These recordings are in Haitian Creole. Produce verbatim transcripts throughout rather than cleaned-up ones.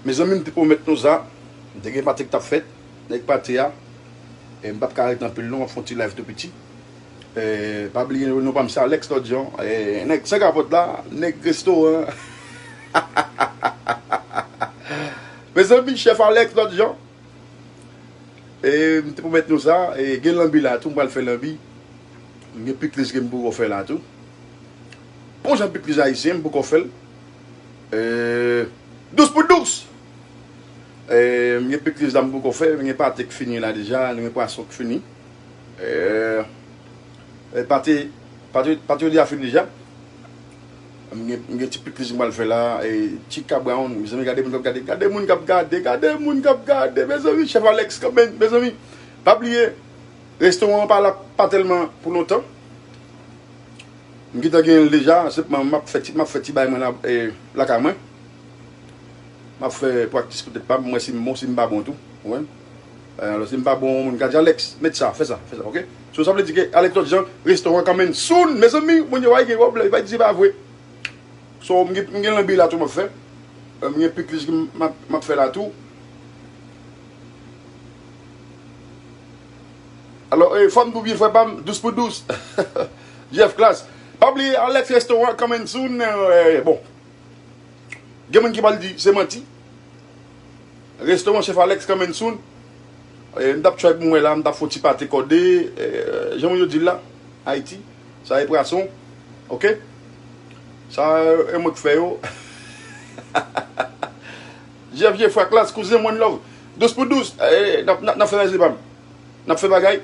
Mezanmi, m te pwomèt nou sa. M te gen pati k t ap fèt. Nèg pati a. E m p ap ka ret anpil non, m ap fè yon ti live tou piti. E, pa bliye non pa m se Alex Lòdjan. E, nèg san kapòt la, nèg restoran. Mezanmi, chèf Alex Lòdjan. E, m te pwomèt nou sa, e, gen lanbi la tou, m pral fè lanbi. M gen pikliz ke m poko fè la tou. Bon jan pikliz ayisyen, m poko fè l. E, dous pou dous. E, m gen pikliz la m poko fè, m gen pate k fini la deja, m gen pwason k fini. E, e, pate, pate, pate yo deja fini deja. M gen, m gen ti pikliz m pral fè la, e, ti kabra on, mezanmi, gade moun k ap gade, gade moun k ap gade, gade moun k ap gade, mezanmi, chèf Alex kanmenm, mezanmi. Pa bliye, restoran an pa la, pa tèlman pou lontan. M gentan genyen l deja, senpman m ap fè ti, m ap fè ti bagay mwen la, e, lakay mwen. M ap fè practice poutèt pa m, m wè si m bon, si m pa bon tou. Ou konprann? E, alò, si m pa bon, moun ka di, Alex, met sa, fè sa, fè sa, oke? So, sa vle di ke Alex Lòdjan, restoran coming soon, mezanmi, moun yo pa gen pwoblèm, pa di se pa vre. So, m gen, m gen lanbi la tou m ap fè. E, m gen pikliz m ap, m ap fè la tou. Alò, e, fò m tou byen frè pa m, dous pou dous. Jeff Class. Pa bliye, Alex Restoran coming soon. E, bon. Gen moun ki pral di, se manti. Restoran chèf Alex coming soon. E, m t ap try pou mwen la, m t ap fè yon ti pate kòde. E, jan moun yo di l la, Ayiti, sa e pwason. Oke? Sa, e, e mwen k fè yo. Jeff Jeffra Class, kouzen, one love. Dous pou dous. E, n ap, n ap, n ap fè rèz li pa m. N ap fè bagay.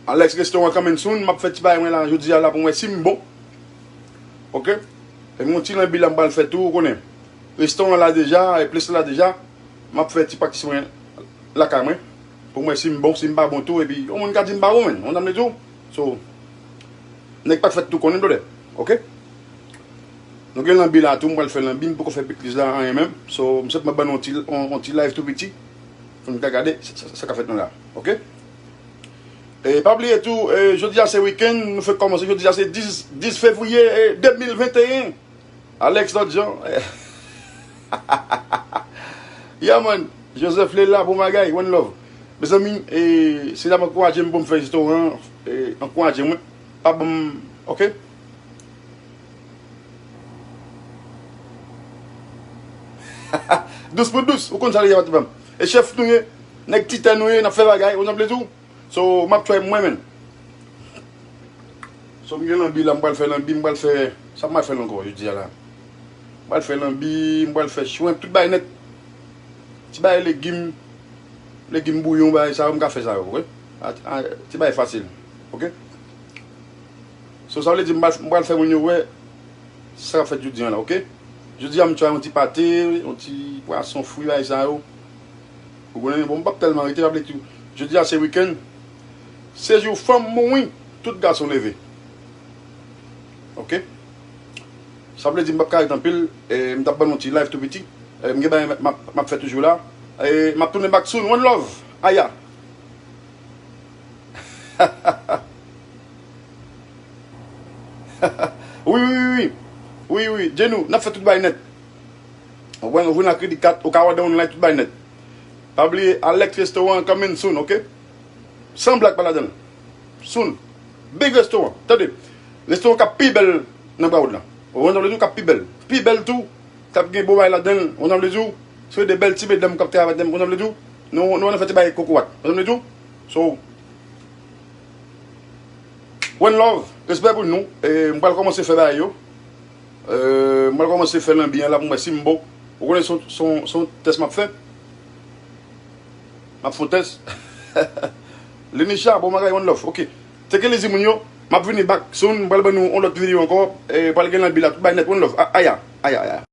Alex Restoran coming soon. M ap fè ti bagay mwen la jodi a la pou m wè si m bon. Oke? E m gon ti lanbi la m pral fè tou, ou konnen. Restoran la deja, e plis la deja. M ap fè ti praktis mwen lakay mwen. Pou m wè si m bon, si m pa bon tou. Epi, yon moun ka di m pa bon, menn. Ou konn sa m vle di w? So, nèg pa t fèt tou konnen, brother. Oke? Nou gen lanbi la tou, m pral fè lanbi, m poko fè pikliz la, anyen menm. So, m senpman ban nou yon ti, yon, yon ti live tou piti. Pou nou ka gade sa, sa, sa k ap fèt nou la. Oke? E pa bliye tou, e, jodi a se wikenn, nou fèk kòmanse, jodi a se dis, dis fevriye, e, de mil venteyen. Alex Lòdjan. Yeah, man. Joseph Lela, bon bagay, one love. Mezanmi, e, si n ap ankouraje m pou m fè restoran, e, ankouraje mwen. Pa ban m, oke? Dous pou dous, ou konn sa li ye, pati pa m. E chèf nou ye, nèg titè nou ye, n ap fè bagay, ou konn sa m vle di w? So, m ap try mwen menm. So, m gen lanbi la, m pral fè lanbi, m pral fè, sa m pral fè la ankò, jodi a la. M pral fè lanbi, m pral fè shrimp, tout bagay nèt. Ti bagay legim, legim bouyon, bagay sa yo, m ka fè sa yo, oke? A, a, ti bagay fasil, oke? So, sa vle di m pral, m pral fè moun yo wè sa k ap fèt jodi a la, oke? Jodi a, m try yon ti pate, yon ti pwason fri, bagay sa yo. Ou konnen, bon, m p ap tèlman rete, m ap lekti. Jodi a se wikenn. Se jou fanm, wi, tout gason leve. Oke? Sa vle di m p ap ka ret anpil, e, m t ap ban nou ti live tou piti. E, m gen bagay m ap, m ap fè toujou la. E, m ap tounen back soon. One love. Aya. Wi, wi, wi, wi. Wi, wi. Djenou, n ap fè tout bagay nèt. Ou pran, ou vin ak kredi kat, ou ka wè online tout bagay nèt. Pa bliye, Alex Restaurant coming soon, oke? San blag pa ladan l. Soon. Big restoran. Tande. Restoran k ap pi bèl nan Broward la. Ou konn sa m vle di w, k ap pi bèl. Pi bèl tou, k ap gen bon bagay ladan l. Ou konn sa m vle di w, se de bèl ti medam k ap travay ladan l. Ou konn sa m vle di w, nou, nou ann fè ti bagay kokorat. Ou konn sa m vle di w? So, one love, respè pou nou. E, m pral kòmanse fè bagay yo. E, m pral kòmanse fè lanbi an la pou m wè si m bon. Ou konnen se yon, se yon, se yon tès m ap fè. M ap fè yon tès. Lenisha, bon bagay, one love. Oke. Take it easy, moun yo. M ap vini back soon. M pral ban nou yon lòt videyo ankò. E, pral gen lanbi la. Tout bagay nèt, one love. A-, aya, aya, aya.